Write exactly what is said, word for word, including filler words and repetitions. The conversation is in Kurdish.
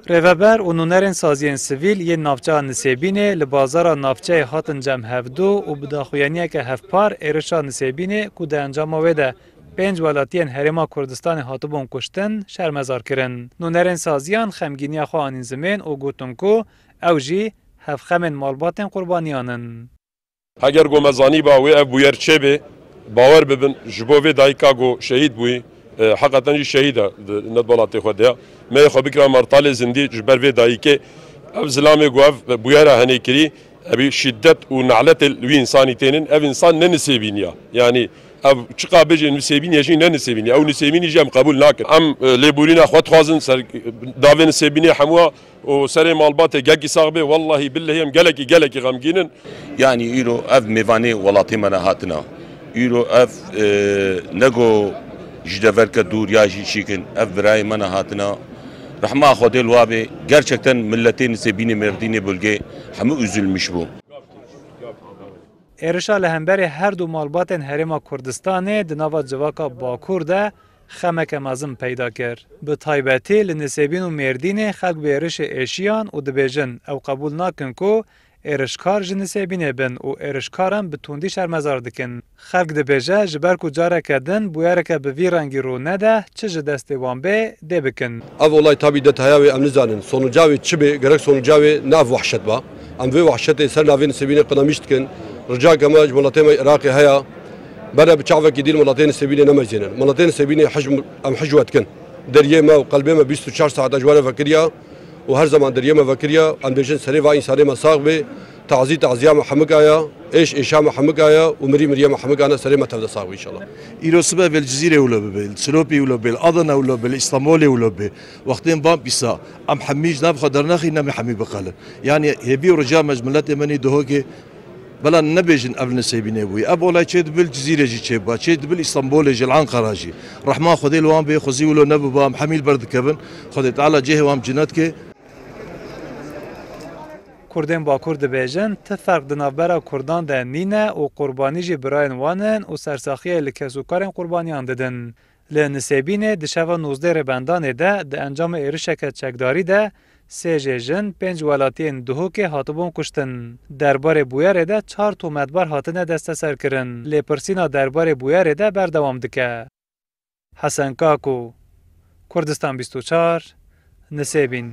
Rêveber û nûnerên saziyên sivîl yên navçeya Nisêbînê li bazara navçeyê hatin cem hevdû û bi daxuyaniyeke hevpar êrişa Nisêbînê ku di encama wê de pênc welatiyên Herêma Kurdistanê hatibûn kuştin, şermezar kirin. Nûnerên saziyan xemgîniya xwe anîn zimên û gotin ku ew jî hevxemên malbatên qurbaniyan in. Heger ku me zanîba wê ev bûyer çêbe, bawer bibin, ji bo vê dayika ku şehîd bûyî, e, heqeten jî şehîd e di netbalatê xwe de ya. Me yê xwe bikira martalê zindî ji ber vê dayikê. Ev zilamê ku ev bûyera henê kirî, evî şîdet û neletê li wî însanî tênin, ev însan ne Nisêbînî ya. Yanî ev çiqa bêje Nisêbînî ye jî ne Nisêbînî ye. Ew Nisêbînî jî em qebûl nakin. Em, e, lêborîna xwe dixwazin ser davê Nisêbînê hemûya û serê malbatê gelkî sax bê. Wellahî billehî em gelekî, gelekî xemgîn in. Yanî îro ev mêvanê welatê me re hatina. Îro ev, e, ne go ji deverke dûr ya jî çîkin. Ev birayê me re hatina. Rehma Xwedê li wa bê. Gerçekten milletê Nisêbînê Mêrdînê bölgê hemû üzülmüş bû. Êrişa li hemberî her du malbatên Herêma Kurdistanê di nava civaka Bakur de xemeke mezin peyda kir. Bi taybetî li Nisêbîn û Mêrdînê xelk bi êrişê êşiyan û dibêjin ew qebûl nakin ku êrişkar ji Nisêbînê bin û êrişkaran bi tundî şermezar dikin. Xelk dibêje, ji ber ku careke din bûyereke bi vî rengî rû nede, çi ji destê wan bê, dê bikin. Ev olay tabî detaya wê em nizanin. Sonuca wê çi bê, gerek sonuca wê ne ev wehşet ba. Em vê wehşetê ser navê Nisêbînê qinamîş dikin. Ricake me ji miletê me Iraqê heye. Bere bi çavekî dî li miletê Nisêbînê nemezînin. Miletê Nisêbînê hij-, em hicwe dikin. Deriyê me û qelbê me bîst û çar saet ji we re vekiriya û her zeman deriyê me vekiriya. Em dibêjin serê va însanê me sax bê. Tazî taziya me hemik aya, êş êşa me hemik aya û mirî miriya me hemik ane, serê me tevde sax bê înşallah. Îro sibe vê li Cizîrê wilo bibe, li Silopî wilo bibe, li Adana wilo bibe, li Îstanbulê wilo bibe. Wextên van pîsa, em hemî ji nav xwe dernexî, ne me hemî biqelin. Yanî hêvî û rica me ji miletê me nî Duhokê, bela nebêjin ev li Nisêbînê bûye. Ev olay çê dibe li Cizîrê jî çê biba, çê dibe li Îstanbulê jî, li Ankara jî. Rehma Xwedê li wan bê, xwezî wilo nebiba, em hemî li ber dikevin. Xwedê Teala cihê wan bi cinet ke. Kurdên Bakur dibêjin, ti ferq di navbera Kurdan de nîne û qurbanî jî birayên wan in û sersaxiyê li kesûkarên qurbaniyan didin. Li Nisêbînê di şeva nozdeh Rêbendanê de di encama êrişeke çekdarî de sê jê jin, pênc welatiyên Duhokê hatibûn kuştin. Derbarê bûyerê de çar tometbar hatine desteserkirin. Lêpirsîna derbarê bûyerê de berdewam dike. Hesen Kako, Kurdistan bîst û çar, Nisêbîn.